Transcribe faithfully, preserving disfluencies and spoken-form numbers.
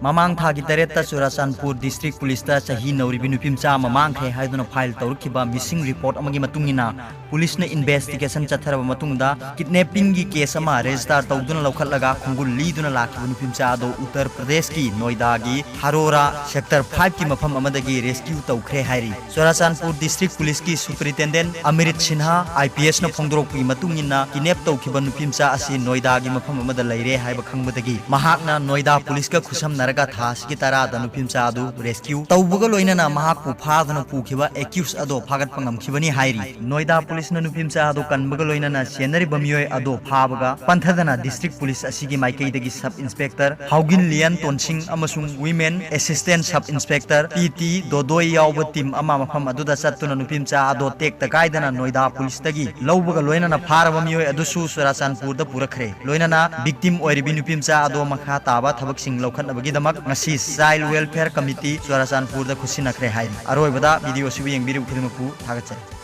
ꯃꯃꯥꯡ ꯊꯥꯒꯤ ꯇꯔꯦꯠꯇ ꯆꯨꯔꯥꯆꯥꯟꯄꯨꯔ ꯗꯤꯁꯇ꯭ꯔꯤꯛ ꯄꯨꯂꯤꯁꯇ ꯆꯍꯤ ꯅꯧꯔꯤꯕꯤ ꯅꯨꯄꯤ ꯃꯆꯥ ꯑꯃ ꯃꯥꯡꯈ꯭ꯔꯦ ꯍꯥꯏꯗꯨꯅ ꯐꯥꯏꯜ ꯇꯧꯔꯛꯈꯤꯕ ꯃꯤꯁꯤꯡ ꯔꯤꯄꯣꯔꯠ ꯑꯃꯒꯤ ꯃꯇꯨꯡ ꯏꯟꯅ, ꯄꯨꯂꯤꯁꯅ ꯏꯟꯚꯦꯁꯇꯤꯒꯦꯁꯟ ꯆꯠꯊꯔꯕ ꯃꯇꯨꯡꯗ, ꯀꯤꯗꯅꯦꯄꯤꯡꯒꯤ ꯀꯦꯁ ꯑꯃ ꯔꯦꯖꯤꯁꯇꯥꯔ ꯇꯧꯗꯨꯅ ꯂꯧꯈꯠꯂꯒ ꯈꯣꯡꯒꯨꯜ ꯂꯤꯗꯨꯅ ꯂꯥꯛꯈꯤꯕ ꯅꯨꯄꯤ ꯃꯆꯥ ꯑꯗꯨ ꯎꯠꯇꯔ ꯄ꯭ꯔꯗꯦꯁꯀꯤ ꯅꯣꯏꯗꯥꯒꯤ ꯍꯔꯣꯔꯥ ꯁꯦꯛꯇꯔ ꯐꯥꯏꯚꯀꯤ ꯃꯐꯝ ꯑꯃꯗꯒꯤ ꯔꯦꯁꯀ꯭ꯌꯨ ꯇꯧꯈ꯭ꯔꯦ ꯍꯥꯏꯔꯤ꯫ ꯆꯨꯔꯥꯆꯥꯟꯄꯨꯔ ꯗꯤꯁꯇ꯭ꯔꯤꯛ ꯄꯨꯂꯤꯁꯀꯤ ꯁꯨꯄꯔꯤꯟꯇꯦꯟꯗꯦꯟꯠ ꯑꯃꯤꯔꯤꯠ ꯁꯤꯟꯍꯥ, ꯑꯥꯏ ꯄꯤ ꯑꯦꯁꯅ ꯐꯣꯡꯗꯣꯔꯛꯄꯒꯤ ꯃꯇꯨꯡ ꯏꯟꯅ, ꯀꯤꯗꯅꯦꯞ ꯇꯧꯈꯤꯕ ꯅꯨꯄꯤ ꯃꯆꯥ ꯑꯁꯤ ꯅꯣꯏꯗꯥꯒꯤ ꯃꯐꯝ ꯑꯃꯗ ꯂꯩꯔꯦ ꯍꯥꯏꯕ ꯈꯪꯕꯗꯒꯤ ꯃꯍꯥꯛꯅ ꯅꯣꯏꯗꯥ ꯄꯨꯂꯤꯁꯀ ꯈꯨꯠꯁꯝꯅꯔꯒ ꯊꯥ ꯑꯁꯤꯒꯤ ꯇꯔꯥꯗ ꯅꯨꯄꯤ ꯃꯆꯥ ꯑꯗꯨ ꯔꯦꯁꯀ꯭ꯌꯨ ꯇꯧꯕꯒ ꯂꯣꯏꯅꯅ ꯃꯍꯥꯛꯄꯨ ꯐꯥꯗꯨꯅ ꯄꯨꯈꯤꯕ ꯑꯦꯀ꯭ꯌꯨꯁ ꯑꯗꯣ ꯐꯥꯒꯠꯄ ꯉꯝꯈꯤꯕꯅꯤ ꯍꯥꯏꯔꯤ꯫ ꯅꯣꯏꯗꯥ ꯄꯨꯂꯤꯁꯅ ꯅꯨꯄꯤ ꯃꯆꯥ ꯑꯗꯨ ꯀꯟꯕꯒ ꯂꯣꯏꯅꯅ ꯆꯦꯟꯅꯔꯤꯕ ꯃꯤꯑꯣꯏ ꯑꯗꯣ ꯐꯥꯕꯒ ꯄꯟꯊꯗꯅ ꯗꯤꯁꯇ꯭ꯔꯤꯛ ꯄꯨꯂꯤꯁ ꯑꯁꯤꯒꯤ ꯃꯥꯏꯀꯩꯗꯒꯤ ꯁꯕ ꯏꯟꯁꯄꯦꯛꯇꯔ ꯍꯥꯎꯒꯤꯟ ꯂꯤꯌꯟ ꯇꯣꯟꯁꯤꯡ ꯑꯃꯁꯨꯡ women assistant sub inspector P T ꯗꯣꯗꯣꯏ ꯌꯥꯎꯕ ꯇꯤꯝ ꯑꯃ ꯃꯐꯝ ꯑꯗꯨꯗ ꯆꯠꯇꯨꯅ ꯅꯨꯄꯤ ꯃꯆꯥ ꯑꯗꯣ ꯇꯦꯛꯇ ꯀꯥꯏꯗꯅ ꯅꯣꯏꯗꯥ ꯄꯨꯂꯤꯁꯇꯒꯤ ꯂꯧꯕꯒ ꯂꯣꯏꯅꯅ ꯐꯥꯔꯕ ꯃꯤꯑꯣꯏ ꯑꯗꯨꯁꯨ ꯆꯨꯔꯥꯆꯥꯟꯄꯨꯔꯗ ꯄꯨꯔꯛꯈ꯭ꯔꯦ꯫ ꯂꯣꯏꯅꯅ ꯚꯤꯛꯇꯤꯝ ꯑꯣꯏꯔꯤꯕꯤ ꯅꯨꯄꯤ ꯃꯆꯥ ꯑꯗꯣ ꯃꯈꯥ ꯇꯥꯕ ꯊꯕꯛꯁꯤꯡ ꯂꯧꯈꯠꯅꯕꯒꯤꯗꯃꯛ ꯉꯁꯤ ꯆꯥꯏꯜ ꯋꯦꯜꯐꯤꯌꯔ ꯀꯃꯤꯇꯤ ꯆꯨꯔꯥꯆꯥꯟꯄꯨꯔꯗ ꯈꯨꯠꯁꯤꯟꯅꯈ꯭ꯔꯦ ꯍꯥꯏꯔꯤ꯫ ꯑꯔꯣꯏꯕꯗ ꯚꯤꯗꯤꯑꯣ ꯑꯁꯤꯕꯨ ꯌꯦꯡꯕꯤꯔꯤꯕ ꯈꯨꯗꯤꯡꯃꯛꯄꯨ ꯊꯥꯒꯠꯆꯔꯤ꯫